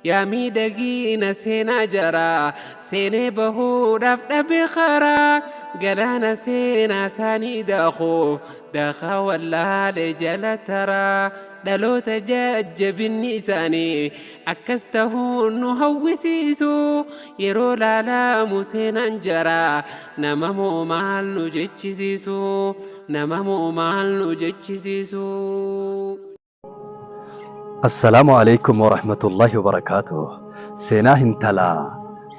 Yaa miidhagiina seenaa jaraa seenee bahuudhaaf dhabe karaa galaana seenaa isaanii daakuuf daakaa wallaalee jala taraa dhaloota jajjabinni isaanii akkas tahuun nu hawwisiisu yeroo laalaamu seenaan jaraa nama moo maal nu jechisiisu nama moo maal nu jechisiisu. Assalaamu alaikum warahmatullaahi wabarakaatuh. Seenaa hintalaa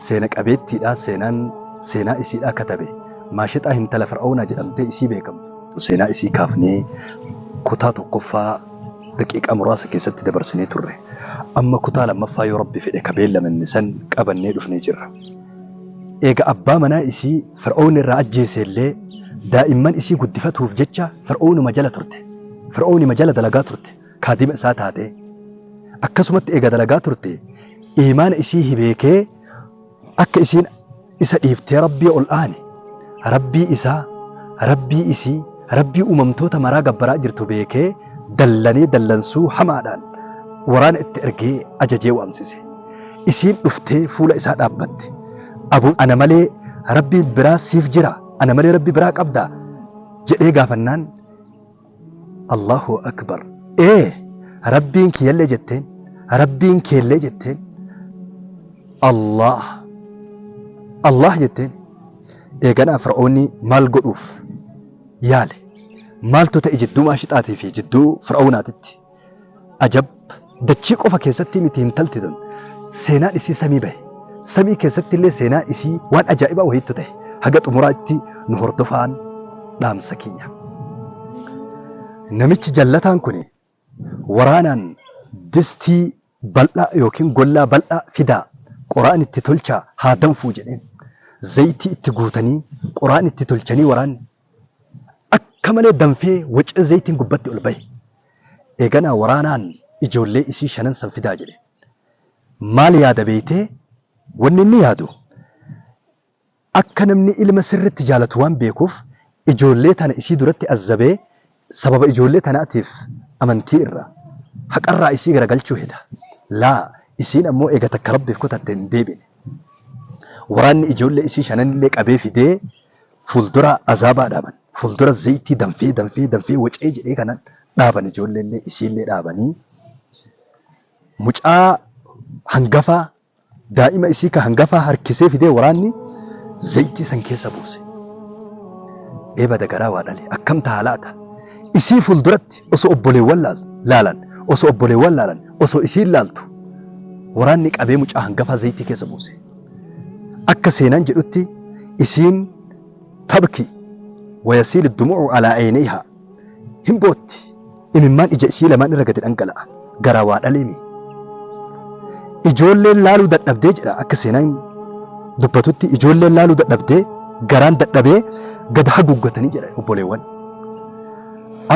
seena qabeettiidha. Seenaan seenaa isiidhaa katabe. Maashixaa hintala Fir'aawnaa jedhamtee isii beekamtu. Seenaa isii kaafnee kutaa tokkoffaa daqiiqaa muraasa keessatti dabarsinee turre. Amma kutaa lammaffaa yoo Rabbi fedhe ka beellamanne san qabannee dhufnee jirra. Eega abbaa manaa isii Fir'aawni irraa ajjeese illee daa'imman isii guddifatuuf jecha Fir'aawnuma jala turte. Fir'aawnima jala dalagaa turte. Kaadima isaa taatee. Akkasumatti eega dalagaa turte iimaana isii beekee akka isiin isa dhiiftee Rabbii ol aane, Rabbii isaa, Rabbii isii, Rabbii uumamtoota maraa gabbaraa jirtu beekee dallanee dallansuu hamaadhaan waraana itti ergee ajajee waamsise. Isiin dhuftee fuula isaa dhaabbatte. Aboo ana malee Rabbiin biraa siif jira, ana malee Rabbi biraa qabdaa jedhee gaafannaan Allahu Akbar. Ee Rabbiin kiyyallee jetteen, Rabbiin keellee jetteen, Allah Allah jetteen. Eeganaa Fir'aawni maal godhuuf yaale? Maaltu ta'e jidduu maashixaatii fi jidduu Fir'aawnaatitti? Ajab! Dachii qofa keessatti miti intalti tun seenaan isii samii bahe. Samii keessatti illee seenaa isii waan ajaa'ibaa wayiitu ta'e. Haga xumuraatti nu hordofaan dhaamsa kiyya. Namichi jallataan kun waraanaan distii bal'aa yookiin gollaa bal'aa fidaa qoraan itti tolchaa haa danfuu jedheen. Zayitii itti guutanii qoraan itti tolchanii waraanni akka malee danfee wacee zayitiin gubbatti ol bahe. Eeganaa waraanaan ijoollee isii shanan san fidaa jedhe. Maal yaada beeytee? Wanni inni yaadu akka namni ilma sirritti jaalatu waan beekuuf ijoollee tana isii duratti azzabee sababa ijoollee tanaatiif amantii irraa, haqarraa isii garagalchuu heda. Laa, isiin ammoo eega takka Rabbiif kutatte hin deebine. Waraanni ijoollee isii shananillee qabee fidee fuuldura azaabaa dhaaban. Fuuldura zayitii danfee danfee danfee wacee jedhee kanan dhaaban ijoolleellee isiillee dhaabanii mucaa hangafaa daa'ima isii ka hangafaa harkisee fidee waraanni zayitii san keessa buuse. Eebada garaa waa dhale akkam ta'a laata? Isii fuulduratti osoo obboleewwan laalan osoo obboleewwan laalan osoo isiin laaltu waraanni qabee mucaa hangafaa zayitii keessa buuse. Akka seenaan jedhutti isiin tabki wayasiilu dumu'u alaa aynayhaa hin bootti imimmaan ija isii lamaan irra gadi dhangala'a garaa waa dhaleemi. Ijoolleen laaluu dadhabdee jedha akka seenaan dubbatutti ijoolleen laaluu dadhabdee garaan dadhabee gad haguuggatanii jedha obboleewwan.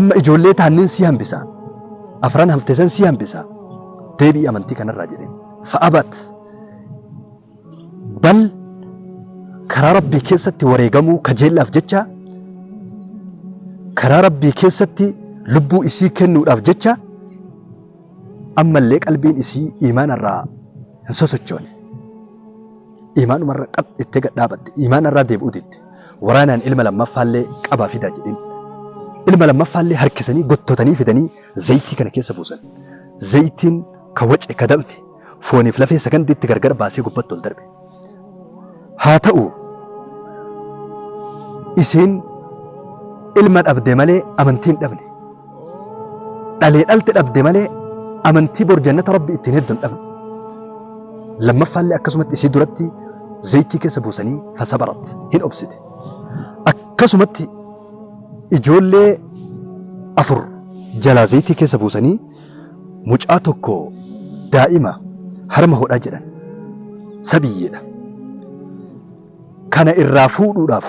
Amma ijoollee taannin sii hambisa afran hafte san sii hambisa deebi'i amantii kanarraa jedheen. Fa'abat Bal karaa Rabbii keessatti wareegamuu kajeellaaf jecha karaa Rabbii keessatti lubbuu isii kennuudhaaf jecha ammallee qalbiin isii iimaanarraa hin sosochoone. Iimaanumarra qab ittee gad dhaabatte. Iimaanarraa deebi'uu didde. Waraanaan ilma lammaffaallee qabaa fidaa jedheen. Ilma lammaffaallee harkisanii gottotanii fidanii zayitii kana keessa buusan. Zayitiin ka wace ka danfe fooniif lafee sakandiitti gargar baasee gubbatti ol darbe. Haa ta'u isiin ilma dhabde malee amantii hin dhabne. Dhalee dhalte dhabde malee amantii bor jannata Rabbi ittiin heddu hin dhabne. Lammaffaallee akkasumatti isii duratti zayitii keessa buusanii fasabarat hin obsite. Akkasumatti ijoollee 4 jalaa zayitii keessa buusanii mucaa tokko daa'ima harma hodhaa jedhan sabiyyeedha. Kana irraa fuudhuudhaaf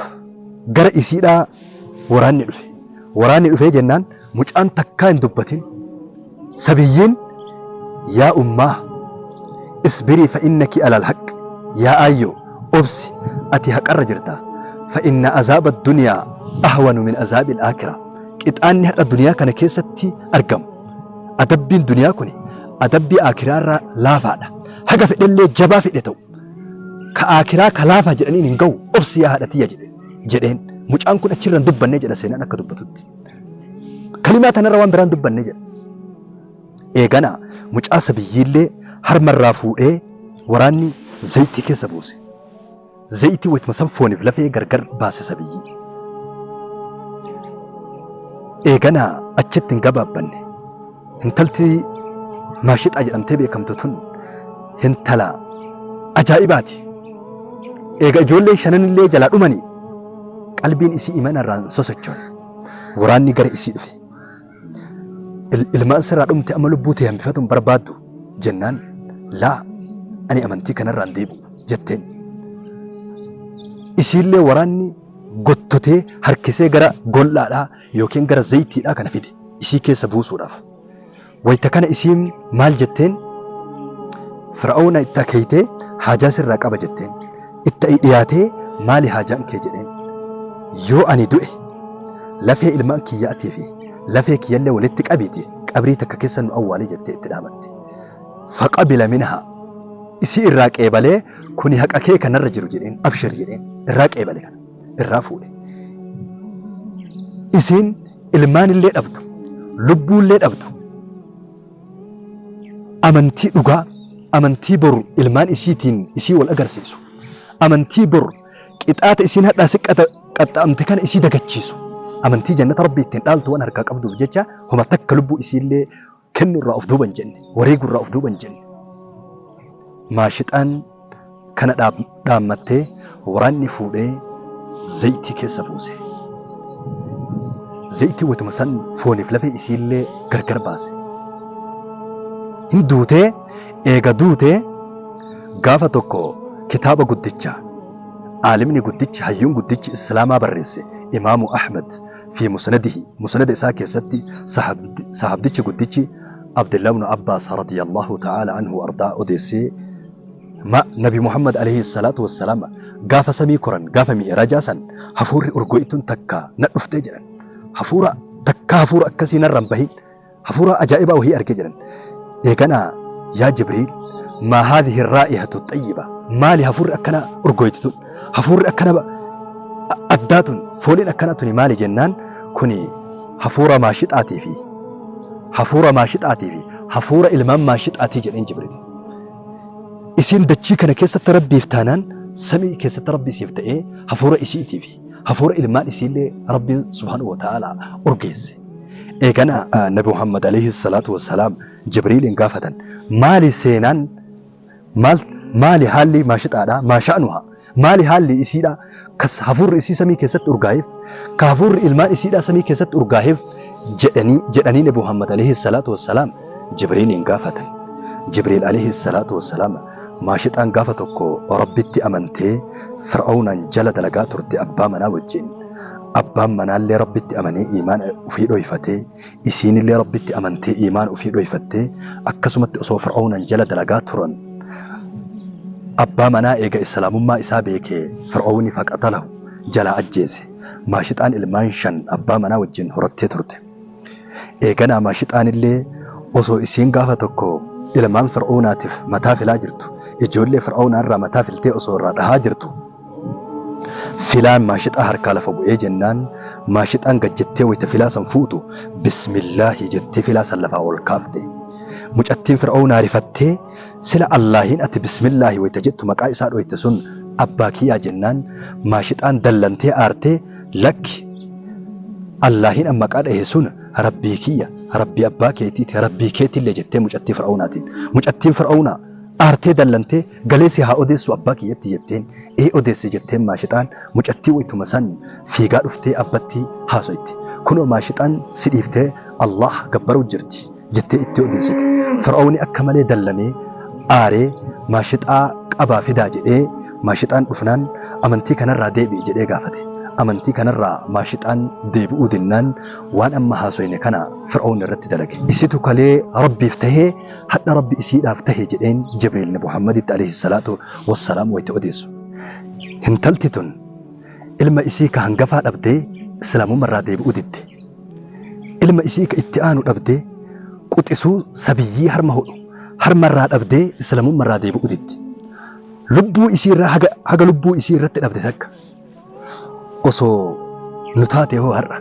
gara isiidhaa waraanni dhufe. Waraanni dhufee jennaan mucaan takkaa hin dubbatin. Sabiyyiin yaa ummaa isbirii fa innaki alal haqq yaa aayyoo obsi ati haqarra jirta fa inna azaaba duniyaa ahwanu min azaabil aakira qixaanni har'a duniyaa kana keessatti argamu adabbiin duniyaa kuni adabbii aakiraarra laafaadha. Haga fedhellee jabaa fedhe ta'u ka aakiraa ka laafaa jedhaniin hin ga'u obsi yaa haadha tiyya jedhe jedheen. Mucaan kun achirra hin dubbannee jedha seenaan akka dubbatutti. Kalimaa tanarra waan biraan dubbannee jedha. Eegana mucaa sabiyyiillee harmarraa fuudhee waraanni zayitii keessa buuse. Zayitii wayituma san fooniif lafee gargar baase sabiyyii. Eegana achitti hin gabaabbanne. Intalti Maashixaa jedhamtee beekamtu tun hintala ajaa'ibaati. Eega ijoollee shananillee jalaa dhumanii qalbiin isii imana irraan sosochoone. Waraanni gara isii dhufe. Ilmaan sirraa dhumte amma lubbuu tee hambifatuun barbaaddu jennaan laa ani amantii kanarraan deebi'u jetteen. Isiillee waraanni gottotee harkisee gara gollaadhaa yookiin gara zayitiidhaa kana fide isii keessa buusuudhaaf. Wayita kana isiin maal jetteen? Fir'aawna itti akeeytee haajaa sirraa qaba jetteen. Itti dhiyaatee maali haajaan kee jedheen. Yoo ani du'e lafee ilmaan kiyyaatii fi lafee kiyyallee walitti qabiiti qabrii takka keessa nu awwaalee jettee itti dhaamatte. Faqabila minhaa isii irraa qeebalee kuni haqa kee kanarra jiru jedheen abshir jedheen irraa qeebale kana irraa fuudhe. Isiin ilmaanillee dhabdu lubbuullee dhabdu amantii dhugaa amantii boru ilmaan isiitiin isii wal agarsiisu amantii boru qixaata isiin hadhaa si qaxxaamte kana isii dagachiisu amantii jannata rabbii ittiin dhaaltu waan harkaa qabduuf jecha homa takka lubbuu isiillee kennurraa of duuban jenne wareegurraa of duuban jenne. Maashixaan kana dhaammattee waraanni fuudhee zayitii keessa buuse. Zayitii wayituma san fooniif lafee isiillee gargar baase. Hin duutee eega duutee gaafa tokko kitaaba guddicha aalimni guddichi hayyuun guddichi islaamaa barreesse Imaamu Ahmad fi musnadihi musnada isaa keessatti sahabdichi guddichi Abdullah ibn Abbaas radiyallahu ta'ala anhu ardaa odeessee ma Nabi Muhammad alayhi salaatu wassalaam gaafa samii koran gaafa mi'raajaa san hafuurri urgo'ituun takka na dhuftee jedhan. Hafuura takka hafuura akkasii narra hin bahin hafuura ajaa'ibaa wahii argee jedhan. Eegana yaa Jibriil maa haadhihi raa'ihatu xayyiba maali hafuurri akkana urgo'itu tun hafuurri akkana addaa tun fooliin akkana tuni maali jennaan kuni hafuura maashixaatii fi hafuura maashixaatii fi hafuura ilmaan maashixaatii jedheen Jibriil. Isiin dachii kana keessatti rabbiif taanaan samii keessatti rabbi isiif ta'ee hafuura isiitii fi hafuura ilmaan isiillee rabbiin subhaanahu wa ta'ala urgeesse. Eegana Nabi Muhammad alayhi salaatu wassalaam Jibriiliin gaafatan maali seenaan maali haalli maashixaadhaa maa sha'nuha maali haalli isiidhaa kas hafuurri isii samii keessatti urgaa'eef ka hafuurri ilmaan isiidhaa samii keessatti urgaa'eef jedhanii Nabi Muhammad alayhi salaatu wassalaam Jibriiliin gaafatan. Jibriil alayhi salaatu wassalaam maashixaan gaafa tokko rabbitti amantee Fir'aawnaan jala dalagaa turte abbaa manaa wajjin. Abbaan manaallee rabbitti amanee iimaan ofii dhoyfatee isiinillee rabbitti amantee iimaan ofii dhoyfattee akkasumatti osoo Fir'aawnaan jala dalagaa turan abbaa manaa eega islaamummaa isaa beekee Fir'aawni faqatalahu jalaa ajjeese. Maashixaan ilmaan 5 abbaa manaa wajjin horattee turte. Eeganaa maashixaanillee osoo isiin gaafa tokko ilmaan Fir'aawnaatiif mataa filaa jirtu ijoollee Fir'aawnaa irraa mataa filtee osoo irraa dhahaa jirtu filaan maashixaa harkaa lafa bu'ee jennaan maashixaan gad jettee wayita filaa san fuutu bismillaahi jettee filaa san lafaa ol kaafte. Mucattiin Fir'aawnaa rifattee sila Allaahiin ati bismillaahi wayita jettu maqaa isaa dhoyte sun abbaa kiyyaa jennaan maashixaan dallantee aartee lakki Allaahiin an maqaa dhahe sun rabbii kiyya rabbii abbaa keetiiti rabbii keetillee jettee mucattii Fir'aawnaatiin. Mucattiin Fir'aawnaa aartee dallantee galeessi haa odeessu abbaa kiyyatti jetteen ee odeesse jetteen maashixaan mucattii wayituma san fiigaa dhuftee abbatti haasoyte. Kunoo maashixaan si dhiiftee Allah gabbaruu jirti jettee itti odeessite. Fir'aawni akka malee dallanee aaree maashixaa qabaa fidaa jedhee maashixaan dhufnaan amantii kanarraa deebi'i jedhee gaafate. Amantii kanarraa maashixaan deebi'uu dinnaan waan amma haasoyne kana Fir'aawni irratti dalage. Isitu kalee rabbiif tahee hadha rabbi isiidhaaf tahe jedheen Jibriil Nabi Muhammaditti alayhi salaatu wassalaam wayita odeessu. Intalti tun ilma isii ka hangafaa dhabdee islaamummarraa deebi'uu didde. Ilma isii ka itti aanu dhabdee quxisuu sabiyyii harma hodhu Harmarraa dhabdee islaamummarraa deebi'u didde. Lubbuu isii irraa haga lubbuu isii irratti dhabde takka. Osoo nu taate hoo har'a?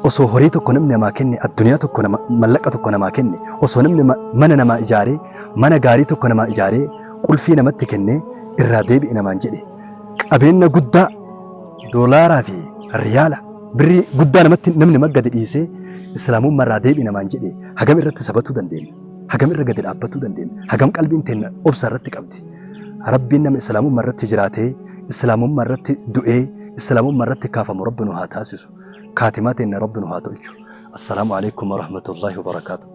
Osoo horii tokko namni namaa kenne, addunyaa tokko nama, mallaqa tokko namaa kenne, osoo namni mana namaa ijaaree, mana gaarii tokko namaa ijaaree, qulfii namatti kennee irraa deebi'i namaan jedhe, qabeenya guddaa doolaaraa fi riyaala birrii guddaa namatti namni maggade dhiisee islaamummaa irraa deebi'i namaan jedhe, hagam irratti sabatuu dandeenya? Hagam irra gadi dhaabbatuu dandeenya? Hagam qalbiin teenya obsa irratti qabdi? Rabbiin nama islaamummaa irratti jiraatee, islaamummaa irratti du'ee, islaamummaa irratti kaafamu Rabbi nu haa taasisu. Kaatimaa teenya Rabbi nu haa tolchu. Assalaamu alaikum warahmatullahi wabarakaatuh.